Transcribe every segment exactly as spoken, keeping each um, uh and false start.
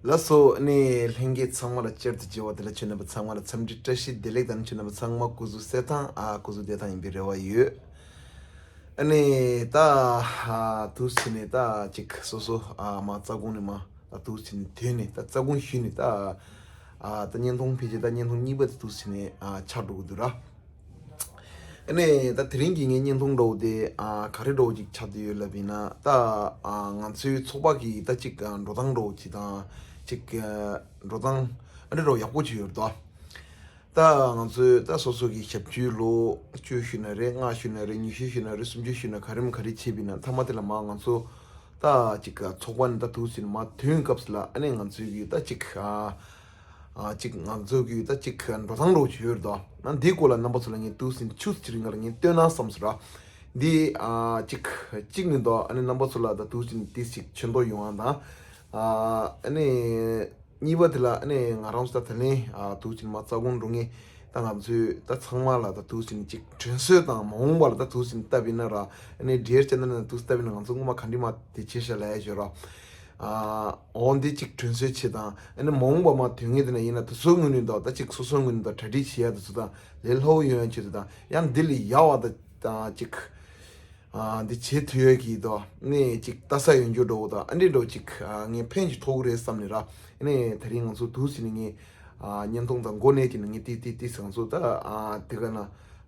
ལགས་སོ། ཨ་ནི་ལྷན་རྒྱས་ཚང་མ་ལ་བསྐྱར་དུ་མཇལ་བ་དེ་ལ་ཁྱེད་རྣམ་པ་ཚང་མ་ལ་འཚམས་འདྲི་བཀྲ་ཤིས་བདེ་ལེགས་དང་། ཁྱེད་རྣམ་པ་ཚང་མ་སྐུ་གཟུགས་གསལ་ཐང་། ཨ་སྐུ་གཟུགས་བདེ་ཐང་ཡིན་པའི་རེ་བ་ཡོད། ཨ་ནི་ད་ཨ་དུས་ཚོད་ནི་ད་ཅིག་སོ་སོ་ཨ་མ་རྩ་དགོང་ནས་མ་ད་དུས་ཚོད་ནི་དོན་ནི་ད་རྩ་དགོང་ཞུས་ནི་ད་ཨ་ད་བརྙན་ཐུང་ཕལ་ཆེར་ད་བརྙན་ཐུང་གཉིས་པ་དེ་དུས་ཚོད་ནི་ཨ་ཆགས་འགྲོ་གི་འདུག་ར། ཨ་ནི་ད་དེ་རིང་གི་ངའི་བརྙན་ཐུང་འདྲ་བོ་དེ་ཨ་ག་རེ་འདྲ་བོ་ཅིག་ཆགས་བསྡད་ཡོད་ལབ་ཡིན་ན། ད་ཨ་ང་ཚོའི་ཚོགས་པ་གི་ད་ཅིག་ཨ་འགྲོ་སྟངས་འདྲ་བོ་ཅིག་དང་ཅིག་ཨ་འགྲོ་སྟངས་ཨ་འདྲ་འདྲ་བོ་ཡག་པོ་ཅིག་ཡོད་རེད་དོ། ད་ང་ཚོས་ད་སོ་སོ་གི་ཞབས་ཞུའི་ལོ་བཅུ་ཞུས་ན་རེད། ལྔ་ཞུས་ན་རེད། ཉི་ཤུ་ཞུས་ན་རེད། སུམ་ཅུ་ཞུས་ན་ག་རེ་མ་ག་རེ་བྱས་པ་ཡིན་ན། མཐའ་མ་དེ་ལ་མ་ང་ཚོ་ད་ཅིག་ཚོགས་པ་ནས་ད་དུས་ཚོད་ནས་མ་ཐོན་སྐབས་སུ་ལ་ཨ་ནི་ང་ཚོའི་གི་ད་ཅིག་ཨ་ཨ་ཅིག་ང་ཚོ་གི་ད་ཅིག་འགྲོ་སྟངས་འདྲ་བོ་ཅིག་ཡོད་རེད་དོ། ན་འདིའི་སྐོར་ལ་རྣམ་པ་ཚོ་ལ་ངས་དུས་ཚོད་ཆུ་ཚོད་ཅིག་རིང་ལ་ངས་སྟོན་ན་བསམ་སོང་ར། འདི་ཨ་ཅིག་གཅིག་ནི་དོ། ཨ་ནི་རྣམ་པ་ཚོ་ལ་ད་དུས་ཚོད་ནས་ཏིས་ཅིག་ཆེ་མདོག་ཡོང་བ་དང་། ཨ་ཨ་ནི་གཉིས་པ་དེ་ལ་ཨ་ནི་ང་རང་ཚོ་ད་ད་ལན་ཨ་དུས་ཚོད་ནས་མ་རྩ་དགོང་འགྲོ་ངེས། ད་ང་ཚོས་ད་ཚང་མ་ལ་ད་དུས་ཚོད་ནས་ཅིག་དྲན་གསོ་དང་། མ་འོངས་པ་ལ་ད་དུས་ཚོད་ནས་བལྟ་བ་ཡིན་ན་ར། ཨ་ནི་འདྲེར་ཅན་ན་ན་དུས་བལྟ་བ་ཡིན་ན་ང་ཚོ་སྔོན་མ་ག་འདྲི་མ་དེ་བྱེད་ཤ་ལ་ཡ་བྱོས་ར། ཨ་འོ་འདི་ཅིག་དྲན་གསོ་བྱེད་དང་། ཨ་ནི་མ་འོངས་པ་མ་དོན་ངེས་དེ་ན་ཡིན་ན་དུ་ཚོད་ངོས་ནས་དང་ད་ཅིག་སོ་སོ་ངོས་ནས་དང་གྲ་སྒྲིག་བྱེད་ཡ་དུ་ཚོད་དང་ལས་སླ་བོ་ཡོང་ཡ་ཆེད་དུ་དང་། ཡང་འདི་ལས་ཡག་བ་དང་ཅིག་ཨ་འདི་བྱེད་ཐུབ་ཡོད་ཀྱི་དོ། ནས་ཅིག་ལྟ་ས་ཡོད་རྒྱུ་འགྲོ་བོ་དང་། ཨ་འདྲི་འགྲོ་ཅིག་ཨ་ངས་ཕན་ཅིག་ཐོགས་ཀྱི་རེད་བསམ་ནས་ར། ནས་དེ་རིང་ང་ཚོ་དུས་ཚོད་ནས་ངས་ཨ་བརྙན་ཐུང་དང་འགོ་ནས་ཀྱི་ནས་ངས་ཏི་ཏི་ཏི་ང་ཚོ་ད་ཨ་དེ་ག་ན་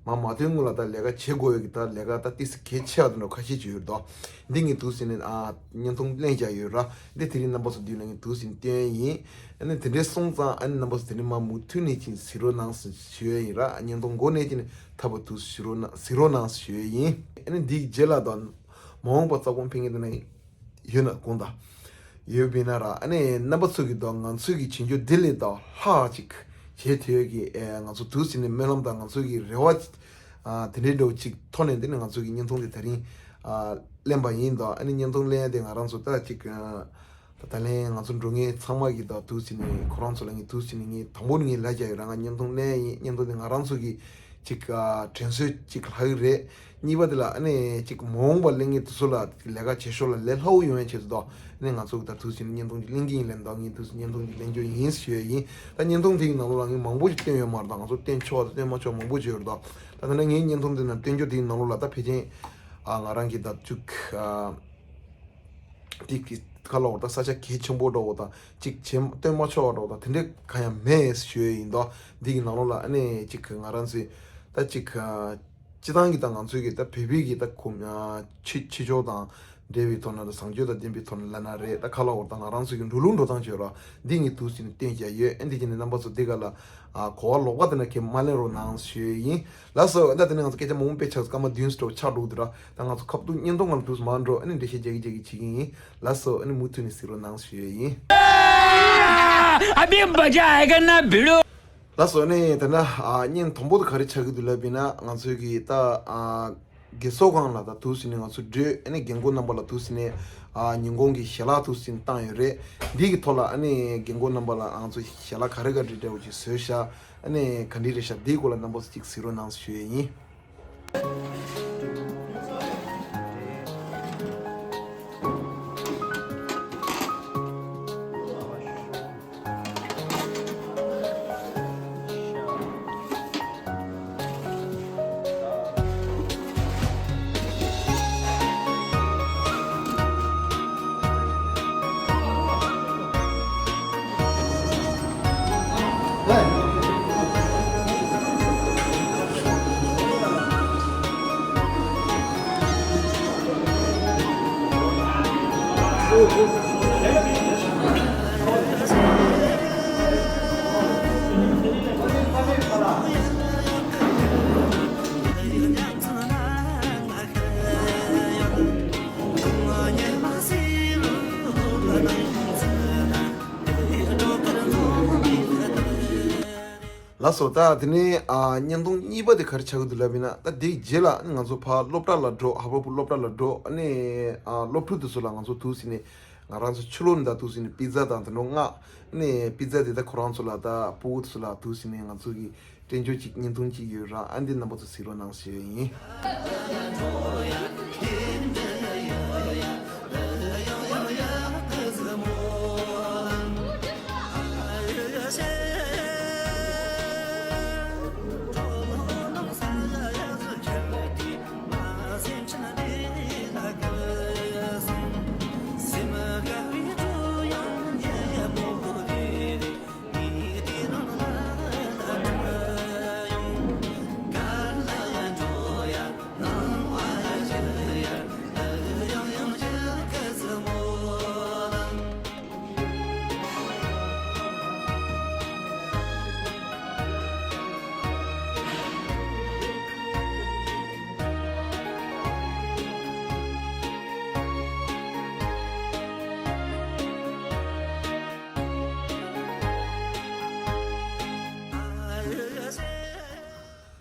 མ་མ་ཐོན་སྔོན་ལ་ད་ལས་ཀ་བྱེད་དགོས་ཡོད་ཀྱི། ད་ལས་ཀ་ད་ཏི་སི་གལ་ཆེ་བ་དེ་འདྲ་ཁ་ཤས་ཅིག་ཡོད་དོ། འདི་ངས་དུས་ཚོད་ནས་ཨ་བརྙན་ཐུང་ལེན་བྱ་ཡོད་ར། འདི་དེ་རིང་རྣམ་པ་ཚོ་མདུན་ལ་ངས་དུས་ཚོད་ནས་སྟོན་ཡིན། ཨ་ནི་དེ་འདྲའི་སོང་ཙང་ཨ་ནི་རྣམ་པ་ཚོ་དེ་ནས་མ་མུ་མཐུད་ནས་ཅིག་གཟིགས་རོགས་གནང་ཞུ་ཡ་ཡིན་ར། བརྙན་ཐུང་འགོ་ནས་ཀྱི་ནས་ཐབས་དུས་གཟིགས་རོགས་གནང་གཟིགས་རོགས་གནང་ཞུ་ཡ་ཡིན། ཨ་ནི་འདིའི་རྗེས་ལ་དང་མ་འོངས་པ་རྩ་དགོང་ཕན་ངེས་དེ་ན་ཡོད་ན་དགོངས་དག་ཡོད་པས་ན་ར། ཨ་ནི་རྣམ་པ་ཚོ་གི་དང་ང་ཚོ་གི་བྱེད་རྒྱུ་འདི་ལས་དང་ལྷག་ཅིག་བྱེད་ཐུབ་ཡ་གི་ཨེ་ང་ཚོ་དུས་ཚོད་ནས་སྨོན་ལམ་དང་ང་ཚོ་གི་རེ་བ་ཨ་དེ་འདྲའི་འདྲ་བོ་ཅིག་ཐོག་ནས་འདི་ནི་ང་ཚོ་གི་བརྙན་ཐུང་དེ་དེ་རིང་ཨ་ལེན་པ་ཡིན་དང་། ཨ་ནི་བརྙན་ཐུང་ལེན་ཡ་དེ་ང་རང་ཚོ་ད་ཅིག་ཨ་ད་ད་ལན་ང་ཚོ་འགྲོ་ངེས་ཚང་མ་གི་ད་དུས་ཚོད་ནས་ཁོ་རང་ཚོ་ལ་ངས་དུས་ཚོད་ནས་ངས་དང་པོ་ནས་ངས་ལབ་བྱ་ཡོད་ར། ང་བརྙན་ཐུང་ལེན་ཡིན། བརྙན་ཐུང་དེ་ང་རང་ཚོ་གི་ཅིག་ཨ་དྲན་གསོ་ཅིག་ལྷག་གི་རེད། གཉིས་པ་དེ་ལ་ཨ་ནི་ཅིག་མ་འོངས་པ་ལས་ངས་དེ་ཚོ་ལ་ལས་ཀ་བྱེད་ཕྱོགས་ལ་ལས་སླ་བོ་ཡོང་ཡ་ཆེད་དུ་དོ། ཨ་ནི་ང་ཚོ་གི་ད་དུས་ཚོད་ནས་བརྙན་ཐུང་ཅིག་ལེན་གི་ཡིན་ལབ་དོ། ངས་དུས་ཚོད་བརྙན་ཐུང་ཅིག་ལེན་རྒྱུ་ཡིན་ཞུ་ཡ་ཡིན། ད་བརྙན་ཐུང་དེ་གི་ནང་ལོགས་ལ་ངས་མང་པོ་ཅིག་བསྟན་ཡོད་མ་རེད། ད་ང་ཚོ་བསྟན་ཆོག་དང་བསྟན་མ་ཆོག་མང་པོ་ཅིག་ཡོད་རེད་དོ། ད་ད་ནི་ངའི་བརྙན་ཐུང་དེ་ནང་བསྟན་རྒྱུ་དེ་གི་ནང་ལོགས་ལ་ད་ཕལ་ཆེར་ཨ་ང་རང་གི་ད་ཅིག་ཨ། དེ་གི་ཁ་ལོག་ད་ས་ཆ་གལ་ཆེན་པོ་འདྲ་བོ་དང་ཅིག་བྱེད་སྟོན་མ་ཆོག་འདྲ་བོ་དང་དེ་འདྲས་གང་ཡང་མེད་ཞུ་ཡ་ཡིན་དོ། འདི་གི་ནང་ལོགས་ལ་ཨ་ནི་ཅིག་ང་རང་ཚོའི་ད་ཅིག་སྤྱི་བཏང་གི་ད་ང་ཚོའི་གི་ད་བོད་པའི་གི་ད་གོམ་ཕྱི་ཕྱི་ཕྱོགས་དང་འབྲེལ་བའི་ཐོག་ན་ད་བཟང་སྤྱོད་དང་ལྡན་པའི་ཐོག་ན་ལབ་ན་རེད། ད་ཁ་ལོག་ད་ང་རང་ཚོའི་གི་འགྲོ་ལུགས་འགྲོ་སྟངས་བྱོས་རོགས། འདི་ངས་དུས་ཚོད་ནས་བསྟན་བྱ་ཡོད། ཨ་འདི་གི་ནས་རྣམ་པ་ཚོ་འདི་ག་ལ་ཨ་གོ་བ་ལོག་པ་དེ་འདྲ་གས་མ་ལེན་རོགས་གནང་ཞུ་ཡ་ཡིན། ལགས་སོ། ད་དེ་ནས་ང་ཚོ་སྐད་ཆ་མང་པོ་དཔེ་ཆགས་སྐར་མ་བདུན་སྤྲོ་ཆགས་འགྲོ་འདུག་ར། ད་ང་ཚོ་ཁ་བཏུག་བརྙན་ཐུང་ང་ལ་དུས་མ་འགྲོ། ཨ་ནི་འགྲེལ་བཤད་རྒྱག་གི་རྒྱག་གི་བྱེད་ཀྱི་ཡིན། ལགས་སོ། ཨ་ནི་མུ་མཐུད་ནས་གཟིགས་རོགས་གནང་ཞུ་ཡ་ཡིན། अभी मजा आएगा ना भिड़ो। ལགས་སོ། ཨ་ནི་ད་ལྟ་ཨ་བརྙན་དང་པོ་དེ་ག་རེ་ཆགས་ཀྱི་འདུག་ལབ་ཡིན་ན། ང་ཚོའི་གི་ད་ཨ་རྒས་གསོ་ཁང་ལ་ད་དུས་ཚོད་ནས་ང་ཚོ་བགྲོད། ཨ་ནི་རྒན་རྒོན་རྣམ་པ་ལ་དུས་ཚོད་ནས་ཨ་ཉིན་གུང་གི་ཞལ་ལག་དུས་ཚོད་ནས་བཏང་ཡོད་རེད། འདི་གི་ཐོག་ལ་ཨ་ནི་རྒན་རྒོན་རྣམ་པ་ལ་ང་ཚོ་ཞལ་ལག་ག་རེ་ག་རེ་འདྲ་བོ་ཅིག་བཟོས་ཤག་ཨ་ནི་ག་འདྲ་རེད་ཤག་འདིའི་སྐོར་ལ་རྣམ་པ་ཚོ་ཅིག་གཟིགས་རོགས་གནང་ཞུ་ཡས་ཡིན། ལགས་སོ། ད་དེ་ནས་ཨ་བརྙན་ཐུང་གཉིས་པ་དེ་ག་རེ་ཆགས་ཀྱི་འདུག་ལབ་ཡིན་ན། ད་དེའི་རྗེས་ལ་ཨ་ནི་ང་ཚོ་ཕར་སློབ་གྲྭ་ལ་འགྲོ། ཧ་བ་ཕུ་སློབ་གྲྭ་ལ་འགྲོ། ཨ་ནི་ཨ་སློབ་ཕྲུག་དེ་ཚོ་ལ་ང་ཚོ་དུས་ཚོད་ནས་ང་རང་ཚོ་ཕྱི་ལོགས་ནས་ད་དུས་ཚོད་ནས་པི་ཛ་དང་དེ་འདྲ་མངགས། ཨ་ནི་པི་ཛ་དེ་ད་ཁོ་རང་ཚོ་ལ་ད་སྤུ་གུ་དེ་ཚོ་ལ་དུས་ཚོད་ནས་ང་ཚོ་གི་སྤྲད་རྒྱུ་ཅིག་བརྙན་ཐུང་ཅིག་ཡོད་ར། ཨ་འདི་རྣམ་པ་ཚོ་གཟིགས་རོགས་གནང་ཞུ་ཡས་ཡིན།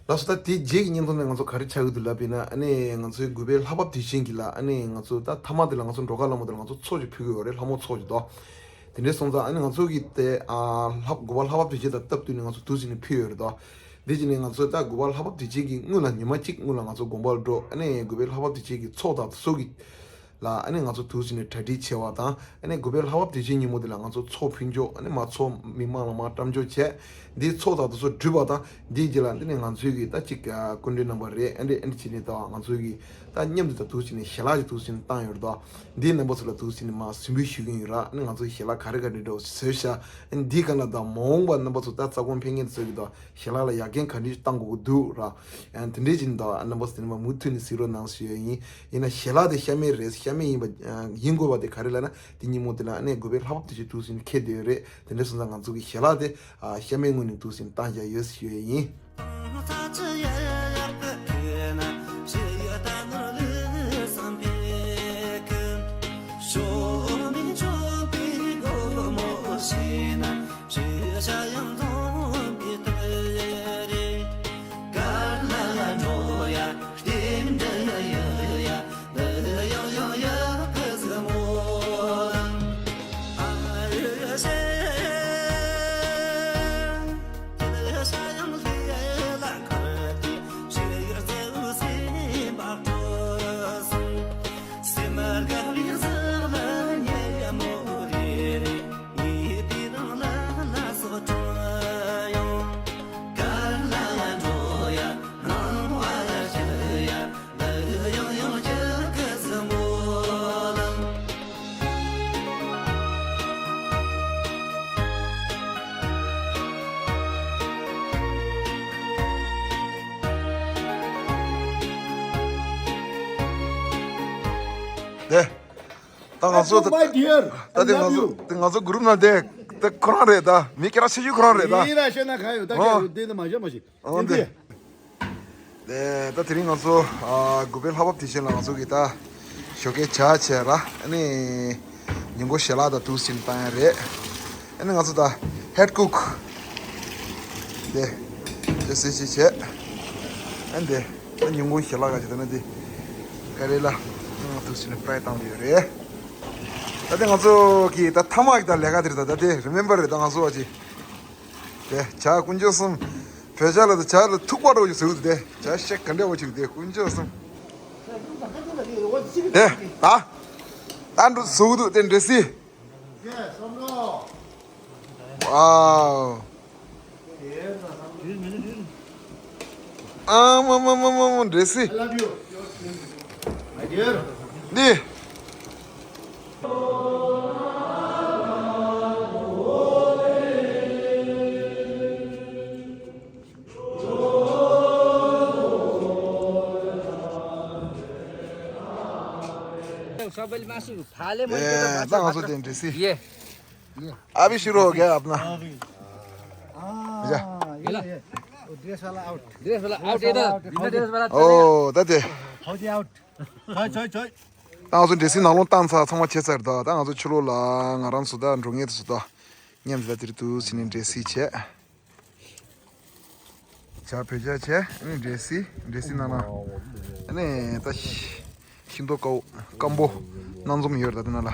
ལགས་སོ། ད་དེ་རྗེས་ཀྱི་བརྙན་ཐུང་ནས་ང་ཚོ་ག་རེ་ཆགས་ཀྱི་འདུག་ལབ་པ་ཡིན་ན། ཨ་ནི་ང་ཚོའི་གུས་པའི་ལྷ་བབས་དུས་ཆེན་གྱི་ལ། ཨ་ནི་ང་ཚོ་ད་མཐའ་མ་དེ་ལ་ང་ཚོ་འབྲོག་དཀར་ལྷ་མོ་དེ་ལ་ང་ཚོ་ཚོགས་ཅིག་ཕུལ་གྱི་ཡོད་རེད། ལྷ་མོ་ཚོགས་ཅིག་དོ། དེ་འདྲའི་སོང་ཙང་ཨ་ནི་ང་ཚོ་གི་དེ་ཨ་ལྷ་གུས་པ་ལྷ་བབས་དུས་ཆེན་དང་སྟབས་བསྟུན་ནས་ང་ཚོ་དུས་ཟིན་ནས་ཕུལ་ཡོད་རེད་དོ། འདི་བྱས་ནས་ང་ཚོ་ད་གུས་པ་ལྷ་བབས་དུས་ཆེན་གྱི་སྔོན་ལ་ཉི་མ་གཅིག་སྔོན་ལ་ང་ཚོ་དགོན་པར་འགྲོ། ཨ་ནི་གུས་པའི་ལྷ་བབས་དུས་ཆེན་གྱི་ཚོགས་དང་དེ་ཚོ་གི་ལ། ཨ་ནི་ང་ཚོ་དུས་ཟིན་ནས་གྲ་སྒྲིག་བྱས་པ་དང་། ཨ་ནི་གུས་པའི་ལྷ་བབས་དུས་ཆེན་ཉིན་མོ་དེ་ལ་ང་ཚོ་ཚོགས་ཕུལ་འཇོག་ཨ་ནི་མ་ཚོགས་མི་མང་ལ་མ་བཀྲམ་འཇོག་བྱས། འདིའི་ཚོགས་དང་དེ་ཚོ་གྲུབ་པ་དང་། འདིའི་རྗེས་ལ་འདི་ནས་ང་ཚོའི་གི་ད་ཅིག་སྐུ་མགྲོན་རྣམ་པ་རེད། ཨ་འདྲས་ཨ་འདྲས་བྱས་ནས་ད་ང་ཚོའི་གི་ད་མཉམ་དུ་ད་དུས་ཟིན་ནས་ཞལ་ལག་ཅིག་དུས་ཟིན་ནས་བཏང་ཡོད་རེད་དོ། འདིའི་རྣམ་པ་ཚོ་ལ་དུས་ཟིན་ནས་མ་གཟིགས་འབུལ་ཞུ་གི་ཡིན་ར། ཨ་ནི་ང་ཚོ་གི་ཞལ་ལག་ག་རེ་ག་རེ་འདྲ་བོ་བཟོས་ཤག་ཨ་ནི་འདིའི་སྒང་ལ་ད་མ་འོངས་པ་རྣམ་པ་ཚོ་ད་རྩ་དགོན་ཕེབས་མཁན་ཚོ་གི་ད་ཞལ་ལག་ལ་ཡར་རྒྱས་ག་འདྲས་བཏང་དགོས་ཀྱི་འདུག་ར། ཨ་དེ་འདྲས་ཅིག་ད་རྣམ་པ་ཚོ་དེ་ནས་མུ་མཐུད་ནས་གཟིགས་རོགས་གནང་ཞུ་ཡ་ཡིན། ཡིན་ན་ཞལ་ལག་དེ་ཤ་མེད་རེད། ཤ་མེད་ཡིན་པ་ཡིན་དགོས་པ་དེ་ག་རེ་ལབ་ན། དེ་ཉིན་མོ་དེ་ལ་ཨ་ནི་གུས་པའི་ལྷ་བབས་དུས་ཆེན་དུས་ཟིན་ཁེལ་བསྡད་ཡོད་རེད། དེ་འདྲས་སོང་ཙང་ང་ཚོ་གི་ཞལ་ལག་དེ་ཤ་མེད་ངོས་ནས་དུས་ཟིན་བཏང་བཞག་ཡོད་ཞུ་ཡ་ཡིན། དེ། ད་ང་ཚོ། Hello, my dear. ད་དེ་I love ང་ཚོ། you. དེ་ང་ཚོ་གུ་རུབ་ནང་དེ། དེ་ཁོ་རང་རེད་ད། མི་སྐད་གྲགས་ཆེ་ཤོས་ཁོ་རང་རེད་ད། ཡིན་ར་བཤད་ན་གང་ཡོད་ད། ཨོ། སྐད་ཡོད་དེ་ནི་མ་བཤད་མ་བཤད། ཨོ་དེ། དེ་ད་དེ་རིང་ང་ཚོ་ཨ་གུས་པའི་ལྷ་བབས་དུས་ཆེན་ལ་ང་ཚོ་གི་ད་ཞོགས་ཀས་ཇ་བྱས་ར། ཨ་ནི་ཉིན་གུང་ཞལ་ལག་དང་དུས་ཟིན་བཏང་ཡ་རེད། ཨ་ནི་ང་ཚོ་ད་ཧེད་ཀུག་དེ་དེ་སེ་སེ་བྱས། ཨ་ནི་དེ་ད་ཉིན་གུང་ཞལ་ལག་ག་ཅིག་ད་ནི་དེ་ག་རེ་ལ་ང་དུས་ཟིན་ནས་ཕ་རའི་བཏང་ཡོད་རེད། ད་དེ་ང་ཚོ་གི་ད་མཐའ་མ་གི་ད་ལས་ཀ་དེ་རེད། ད་ད་དེ་རི་མེམ་བར་རེད། ད་ང་ཚོ་བ་ཅིག་དེ་ཇ་དཀོན་མཆོག་གསུམ། བོད་ཇ་ལ་དེ་ཇ་ལ་ཐུག་པ་འདྲ་བོ་ཞིག་བཟོས་འདུག་དེ་ཇ་ཤེག་ག་འདྲ་བོ་ཞིག་དེ་དཀོན་མཆོག་གསུམ། དེ་ད་ད་འགྲོ་བཟོ་གི་འདུག་དེ་འདྲ་སི། ཝའོ། ཨ་མ་མ་མ་མ་མ་འདྲ་སི། འདི། सबैले मासु फाले मैले ए, त त ङासो देन टेसी। ये। अभी शुरू हो गया अपना। हाँ, ये, ये। वो ड्रेस वाला आउट। ड्रेस वाला आउट, ये त बिना ड्रेस वाला चले। ओ, तते। फौजी आउट। छोय, छोय, छोय। ད་ང་ཚོ་འདྲེ་སྲིན་ནང་ལོགས་བཏང་ཚར། ཚང་མ་ཆད་ཚར་ད། ད་ང་ཚོ་ཕྱི་ལོགས་ལ་ང་རང་ཚོ་ད་འགྲོ་ངེས་ཚོ་ད་མཉམ་དུ་ད་དེར་དུ་ཟིན་ནས་འདྲེ་སྲིན་བྱས། ཇ་བོད་ཇ་བྱས། ཨ་ནི་འདྲེ་སྲིན། འདྲེ་སྲིན་ནང་ན་ཨ་ནི་ད་ཤིང་ཏོག་དཀར་སྐམ་པོ་སྣ་འཛོམས་ཡོད་རེད་ད་དེ་ནང་ལ།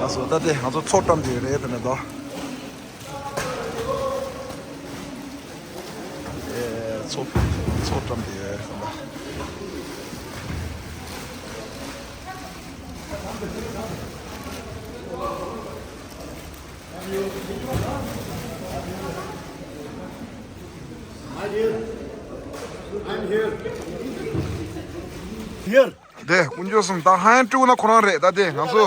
ཨ་སོ་ད་དེ་ང་ཚོ་ཚོགས་བཀྲམ་དེ་རེད་དེ་ནས་ད། ཚོགས་ཚོགས་བཀྲམ་དེ་རེད་ད། I'm here. I'm here. Here. དེ་དཀོན་མཆོག་གསུམ་ད་ཧན་ཀྲུག་ན་ཁོ་རང་རེད་ད། དེ་ང་ཚོ་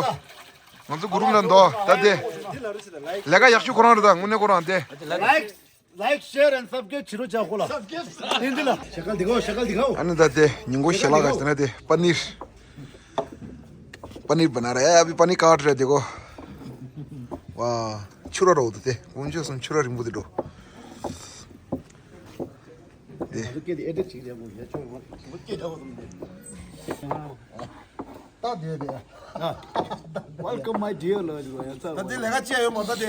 ང་ཚོ་གུ་རུབ་ལ་འདུག་ད། དེ་ལས་ཀ་ཡག་ཤོས་ཁོ་རང་རེད་ད། དངོས་གནས་ཁོ་རང་དེ། Like, like, share and subscribe བྱེད་རོགས་བྱ་ཁོ་ལ། དེ་འདི་ལ་ཤ་ཀལ་འདི་གོ། ཤ་ཀལ་འདི་གོ། ཨ་ནི་ད་དེ་ཉིན་གུང་ཞལ་ལག་ག་ཟེར་ན་དེ་པ་ནིར། པ་ནིར་བ་ན་ར་ཡ་བི་པ་ནིར་ཀ་ཊ་རེད་དེ་གོ། ཝ། ཆུ་ར་རོ་དེ་དེ་དཀོན་མཆོག་གསུམ་ཆུ་ར་རིང་པོ་དེ་འགྲོ། དེ། Welcome, my dear. ད་དེ་ལས་ཀ་བྱས་ཡོད་མ་ད་དེ།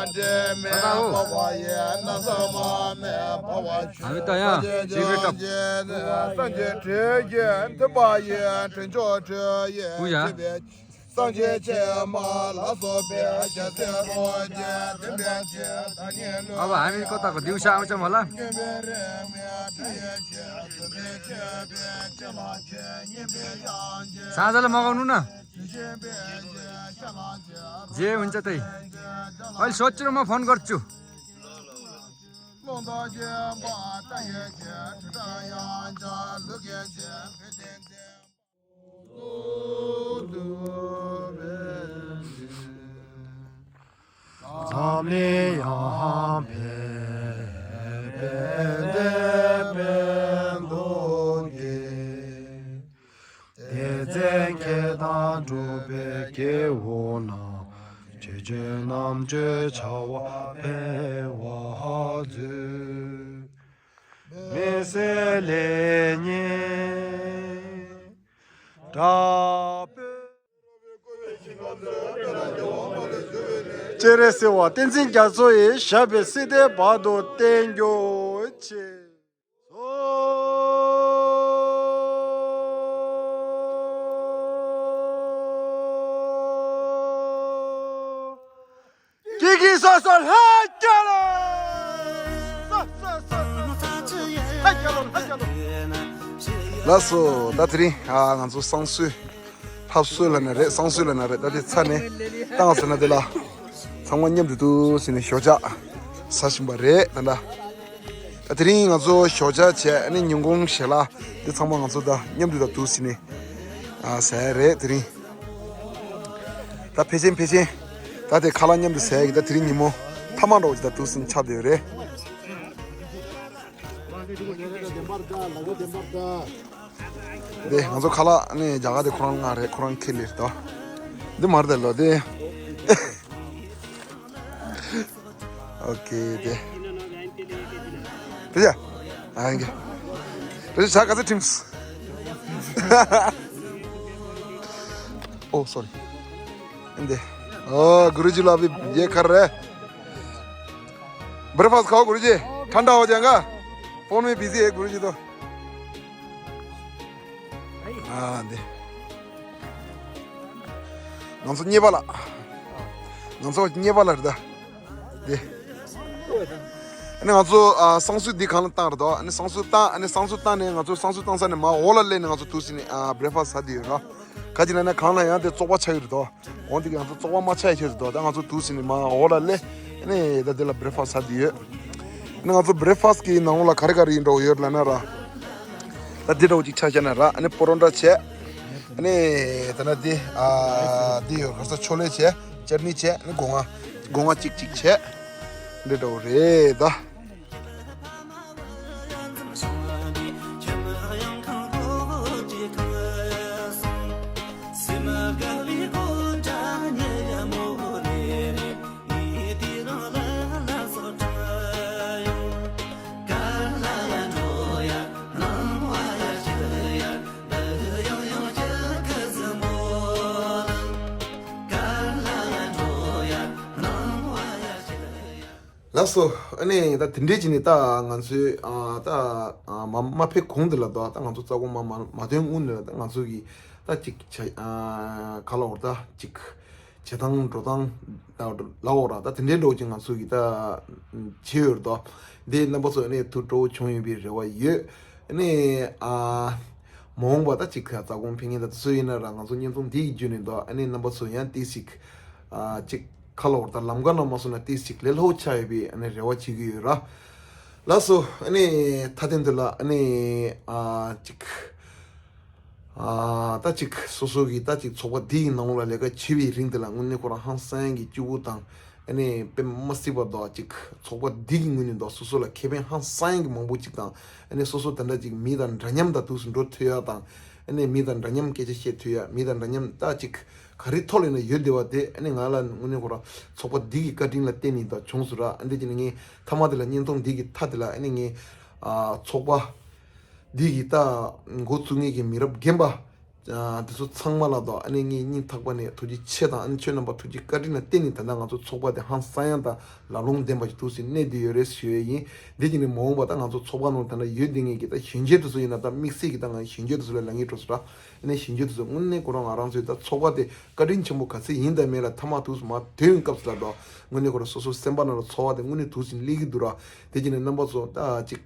ཨ་མི་ལྟ་ཡ། རིག་པའི་སྐབས། སངས་རྒྱས་འཕྲིན་ཡིན་མཐུན་པ་ཡི། འཕྲིན་མཆོག་འཕྲིན་ཡིན། ཧུ་ཡ། སངས་རྒྱས་ཆེན་པོ་ལ་སོགས་པའི་རྒྱལ་སྲས་རོ་གཅིག་ལྡན་པའི་ཆེད་དང་ཉེ་ལུས། ཨ་བ་ཨ་མི་ཀོ་ཏ་ཀོ་དེའུ་ཤ་ཨ་ཅམ་བ་ལ། སྐྱོན་པའི་རིགས་མེད་འཕྲིན་ཡིན་ཆེད། བརྩོན་པས་མཁས་པའི་ཁྱེད་ལ་མཁྱེན། སྙན་པའི་དབྱངས་ཅན། ས་ས་ལ་མ་གོ་ནུ་ན། དེ་བཞིན་པའི་ཆེད་ཁྱེད་ལ་མཁྱེན། རྗེ་འུན་ཅ་ཏེ། ཨ་ལ་ཤོ་ཅི་ར་མ་ཕོན་གར་ཅུ། ཀློང་རྡོལ་གྱི་པ་ཏ་ཡེ་ཆེ། དྲི་བྲལ་དབྱངས་ཅན་ལུ་གེ་ཆེ། བོད་དོན་བསྟན། འཛམ་གླིང་ཡངས་པའི་ཕན་བདེ་སྤངས་རྒྱས། བདེ་མཛད་མཁས་དང་གྲུབ་པའི་སྐྱེ་བོ་རྣམས། ཆོས་སྤྱོད་རྣམ་དཔྱོད་བྱ་བ་འཕེལ་བར་མཛོད། མི་ཟད་ལེགས་བརྙེས་དྲག་པོའི། སྤྱན་རས་གཟིགས་དབང་བསྟན་འཛིན་རྒྱ་མཚོ་ཡི། ཞབས་པད་སྲིད་མཐའི་བར་དུ་བརྟན་གྱུར་ཅིག། ཀི་ཀི་སོ་སོ་ལྷ་རྒྱལ་ལོ། ལགས་སོ། ད་དེ་རིང་ཨ་ང་ཚོ་བསང་གསོལ་ལྷ་གསོལ་ལབ་ན་རེད། བསང་གསོལ་ལབ་ན་རེད། ད་དེ་ཚར་ནས་བཏང་ཟེར་ན་དེ་ལ་ཚང་མ་མཉམ་དུ་འདུག་ཟེར་ནས་ཞོགས་ཇ་ཟ་བཞིན་པ་རེད། ད་ད་ད་དེ་རིང་ང་ཚོ་ཞོགས་ཇ་བྱས། ཨ་ནི་ཉིན་གུང་ཞལ་ལག་འདི་ཚང་མ་ང་ཚོ་ད་མཉམ་དུ་ད་འདུག་ཟེར་ནས་ཨ་ཟ་ཡ་རེད། དེ་རིང་ད་ཕལ་ཆེར་ཕལ་ཆེར་ད་དེ་ཁ་ལག་མཉམ་དུ་ཟ་ཡ་གི་ད་དེ་རིང་ཉིན་མོ་མཐའ་མ་འདྲ་བོ་ཅིག་ད་འདུག་ཟེར་ནས་ཆགས་བསྡད་ཡོད་རེད། དེ་ང་ཚོ་ཁ་ལག་ནི་རྒྱ་གར་དེ་ཁོ་རང་ང་རེད། ཁོ་རང་ཁེ་ལེ་རེད་དོ། འདི་མར་དེ་ལོ་དེ། ཨོ་ཁེ་དེ། དེ་ཡ། ཨ་ཡིན་གི། རེད་ཤག་ག་ཚོད་ཁྲིམས། ཨོ་སོ་རི། འདི། ཨོ་གུ་རུ་ཇི་ལ་བི་ཡེ་ཁར་རེ། ब्रेकफास्ट खाओ गुरुजी, ठंडा हो जाएगा। फोन में बिजी है गुरुजी तो। ཨ་འདི། ང་ཚོ་གཉེར་པ་ལགས། ང་ཚོ་གཉེར་པ་ལགས་རེད་ད། འདི། ཨ་ནི་ང་ཚོ་ཨ་བསང་གསོལ་འདི་གང་ལ་བཏང་རེད་དོ། ཨ་ནི་བསང་གསོལ་བཏང་། ཨ་ནི་བསང་གསོལ་བཏང་ནས་ང་ཚོ་བསང་གསོལ་བཏང་ས་ནས་མར་འོག་ལ་སླེབས་ནས་ང་ཚོ་འདུག་ཟེར་ནས་ཨ་བྷི་རེག་ཕ་སི་ཟ་འདི་ཡོད་ར། ག་ཅི་ན་ན་གང་ལ་ཡང་དེ་བཙོག་པ་ཆགས་ཡོད་རེད་དོ། འོ་འདི་ག་ང་ཚོ་བཙོག་པ་མ་ཆགས་ཡ་ཆེད་དུ་དོ། ད་ང་ཚོ་འདུག་ཟེར་ནས་མར་འོག་ལ་སླེབས། ཨ་ནི་ད་འདི་ལ་བྷི་རེག་ཕ་སི་ཟ་འདི་ཡོད། ཨ་ནི་ང་ཚོ་བྷི་རེག་ཕ་སི་གི་ནང་ལོགས་ལ་ག་རེ་ག་རེ་ཡིན་འགྲོ་ཡོད་ལབ་ན་ར། ད་འདི་འདྲ་བོ་ཅིག་ཆ་བཞག་ན་ར། ཨ་ནི་པོ་རོ་ཊ་བྱས། ཨ་ནི་ད་ན་འདི་ཨ་འདི་ཡོད། ག་ས་ཆོ་ལེ་བྱས། ཅར་ནི་བྱས། ཨ་ནི་སྒོ་ང་སྒོ་ང་གཅིག་གཅིག་བྱས། འདི་འདྲ་བོ་རེད་ད། ལགས་སོ། ཨ་ནི་ད་དེ་འདྲའི་ཅིག་ནས་ད་ང་ཚོའི་ཨ་ད་ཨ་མ་མ་ཕེབས་གོང་དེ་ལ་ད་ད་ང་ཚོ་རྩ་དགོངས་མ་མ་མ་ཐོན་སྔོན་ནས་ད་ང་ཚོ་གི་ད་ཅིག་བྱ་ཨ་ག་ལབ་དགོས་རེད། ད་ཅིག་བྱེད་སྟངས་འགྲོ་སྟངས་ད་ལབ་དགོས་རེད། ད་དེ་འདྲའི་འདྲ་བོ་ཅིག་ང་ཚོ་གི་ད་བྱས་ཡོད་རེད་དོ། འདི་རྣམ་པ་ཚོ་ཨ་ནི་ཐུགས་སྤྲོ་བོ་བྱུང་ཡོད་པའི་རེ་བ་ཡོད། ཨ་ནི་ཨ་མ་འོངས་པ་ད་ཅིག་ད་རྩ་དགོངས་ཕེབས་མཁན་ད་སུ་ཡིན་ན་ར་ང་ཚོ་བརྙན་ཐུང་འདི་གི་བརྒྱུད་ནས་ད་ཨ་ནི་རྣམ་པ་ཚོ་ཡང་ཏོག་ཙམ་ཨ་ཅིག་ག་ལབ་དགོས་རེད། ད་ལམ་ཁ་ནང་མ་སོང་ན་ཏོག་ཙམ་ལས་སླ་པོ་ཆགས་ཡོད་པའི་ཨ་ནི་རེ་བ་བྱེད་ཀྱི་ཡོད་ར། ལགས་སོ། ཨ་ནི་མཐའ་དོན་དུ་ལ་ཨ་ནི་ཨ་ཅིག་ཨ་ད་ཅིག་སོ་སོ་གི་ད་ཅིག་ཚོགས་པ་འདི་ཡི་ནང་ལ་ལས་ཀ་བྱེད་པའི་རིང་དེ་ལ་དངོས་གནས་ཁོ་རང་ཧང་སང་གི་སྐྱིད་པོ་དང་ཨ་ནི་དཔེ་མ་སྲིད་པ་ད་ཅིག་ཚོགས་པ་འདི་གི་ངོས་ནས་ད་སོ་སོ་ལ་ཁེ་ཕན་ཧང་སང་གི་མང་པོ་ཅིག་དང་། ཨ་ནི་སོ་སོ་དེ་འདྲ་ཅིག་མི་དང་འདྲ་མཉམ་དང་འདུག་སེ་འགྲོ་ཐུབ་ཡ་དང་། ཨ་ནི་མི་དང་འདྲ་མཉམ་སྐད་ཆ་བཤད་ཐུབ་ཡ། མི་དང་འདྲ་མཉམ་ད་ཅིག་ག་རེ་ཐོག་ལ་ཡིན་ན་ཡོད་བསྡད་པ་དེ་ཨ་ནི་ང་ལ་དངོས་གནས་ཁོ་རང་ཚོགས་པ་འདི་གི་བཀའ་དྲིན་ལ་བརྟེན་ནས་ད་བྱུང་སོང་ར། ཨ་འདི་ཅི་ནས་ངས་མཐའ་མ་དེ་ལ་བརྙན་ཐུང་འདི་གི་མཐའ་དེ་ལ་ཨ་ནི་ངས་ཨ་ཚོགས་པ་འདི་གི་ད་འགོ་བཙུགས་མཁན་གྱི་མི་རབས་རྒན་པ་ ཨ་དེ་ཚོ་ཚང་མ་ལ་དང་ཨ་ནི་ངའི་སྙིང་ཐག་པ་ནས་ཐུགས་རྗེ་ཆེ་དང་། ཨ་ནི་ཁྱོད་རྣམ་པ་ཐུགས་རྗེ་བཀའ་དྲིན་ལ་བརྟེན་ནས་ད་ལྟ་ང་ཚོ་ཚོགས་པ་དེ་ཧང་སང་ཡང་དང་ལ་ལུང་ལྡན་པ་ཞིག་ཐུགས་སུ་གནས་བསྡད་ཡོད་རེད་ཞུ་ཡས་ཡིན། འདི་གྱི་ནི་མ་འོངས་པ་ད་ང་ཚོ་ཚོགས་པ་ནང་ད་ལྟ་ཡོད་བསྡད་མཁན་གྱི་ད་གཞོན་སྐྱེས་དེ་ཚོ་ཡིན་ན། ད་དམིགས་བསལ་གྱི་ད་ང་གཞོན་སྐྱེས་དེ་ཚོ་ལ་ལབ་ངེས་འགྲོ་སོང་ར། ཨ་ནི་གཞོན་སྐྱེས་དེ་ཚོ་དངོས་གནས་ཁོ་རང་ང་རང་ཚོའི་ད་ཚོགས་པ་དེ་བཀའ་དྲིན་ཆེན་པོ་ག་ཚད་ཡིན་དང་མིན་ལ་མཐའ་མ་ཐུགས་སུ་མ་ཐོན་སྐབས་སུ་ལ་དང་དངོས་གནས་ཁོ་རང་སོ་སོའི་སེམས་པ་ནང་ལ་ཚོར་བ་དེ་དངོས་གནས་ཐུགས་སུ་སླེབས་ཀྱི་འདུག་ར། དེ་གྱི་ནི་རྣམ་པ་ཚོ་ད་ཅིག་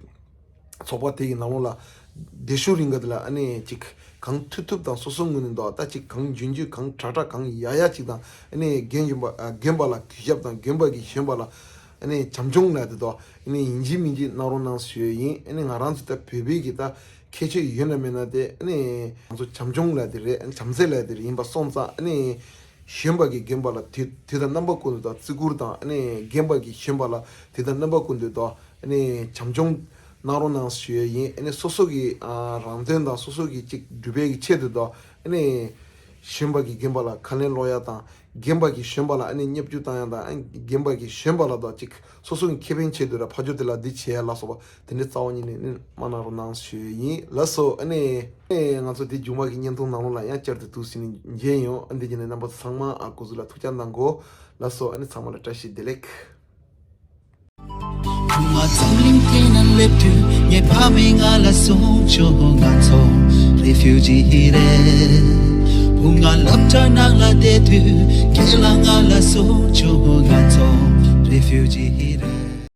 ཚོགས་པ་དེ་ཡི་ནང་ལོགས་ལ་བསྡད་ཤུགས་རིང་ག་དེ་ལ་ཨ་ནི་ཅིག་གང་ཐུབ་ཐུབ་དང་སོ་སོ་ངོས་ནས་དང་ད་ཅིག་གང་འཇོན་འཇོན་གང་དྲག་དྲག་གང་ཡག་ཡག་ཅིག་དང་ཨ་ནི་རྒན་གཞོན་པ་ཨ་རྒན་པ་ལ་གུས་ཞབས་དང་རྒན་པ་གི་གཞོན་པ་ལ་ཨ་ནི་བྱམས་སྐྱོང་ལ་དེ་དང་ཨ་ནི་ཡིན་གཅིག་མིན་གཅིག་གནང་རོགས་གནང་ཞུ་ཡས་ཡིན། ཨ་ནི་ང་རང་ཚོ་ད་བོད་པའི་གི་ད་ཁྱད་ཆོས་ཡོད་ན་མེད་ན་དེ་ཨ་ནི་ང་ཚོ་བྱམས་སྐྱོང་ལ་དེ་རེད། ཨ་ནི་བྱམས་བརྩེ་ལ་དེ་རེད་ཡིན་པ་སོང་ཙང་ཨ་ནི་གཞོན་པ་གི་རྒན་པ་ལ་དུས་དུས་དང་རྣམ་པ་ཀུན་ཏུ་དང་བརྩི་བཀུར་དང་ཨ་ནི་རྒན་པ་གི་གཞོན་པ་ལ་དུས་དང་རྣམ་པ་ཀུན་ཏུ་དང་ཨ་ནི་བྱམས་སྐྱོང་གནང་རོགས་གནང་ཞུ་ཡས་ཡིན། ཨ་ནི་སོ་སོ་གི་ཨ་རང་དོན་དང་སོ་སོ་གི་ཅིག་སྒྲུབ་པའི་གི་ཆེད་དུ་དང་ཨ་ནི་གཞོན་པ་གི་རྒན་པ་ལ་ཁ་ལན་སློག་ཡ་དང་རྒན་པ་གི་གཞོན་པ་ལ་ཨ་ནི་བརྙས་བཅོས་བཏང་ཡ་དང་ཨ་ནི་རྒན་པ་གི་གཞོན་པ་ལ་དང་ཅིག་སོ་སོ་གི་ཁེ་ཕན་ཆེད་དུ་ར་ཕར་ཕྱོགས་དེ་ལ་འདི་བྱེད་ཡ་ལ་སོགས་པ་དེ་འདྲའི་རྩ་བ་ཉིད་ནས་ཨ་ནི་མ་གནང་རོགས་གནང་ཞུ་ཡས་ཡིན། ལགས་སོ། ཨ་ནི་ཨ་ནི་ང་ཚོ་དེ་མཇུག་མ་གི་བརྙན་ཐུང་ནང་ལོགས་ལ་ཡང་བསྐྱར་དུ་ཐུགས་སུ་མཇལ་ཡོང་། ཨ་འདི་བྱས་ནས་རྣམ་པ་ཚོ་ཚང་མ་ཨ་སྐུ་གཟུགས་ལ་ཐུགས་ཅག་གནང་གོ། ལགས་སོ། ཨ་ནི་ཚང་མ་ལ་བཀྲ་ཤིས་བདེ་ལེགས། བུ་ང་འཛམ་གླིང་སྟེང་ན་སླེབས་དུས་ངའི་ཕ་མས་ང་ལ་གསུངས་བྱུང་། ང་ཚོ་རེ་ཕིའུ་ཇི་རེད། བུ་ང་སློབ་གྲྭ་ནང་ལ་བསྡད་དུས་རྒན་ལགས་ང་ལ་གསུངས་བྱུང་། ང་ཚོ་རེ་ཕིའུ་ཇི་རེད།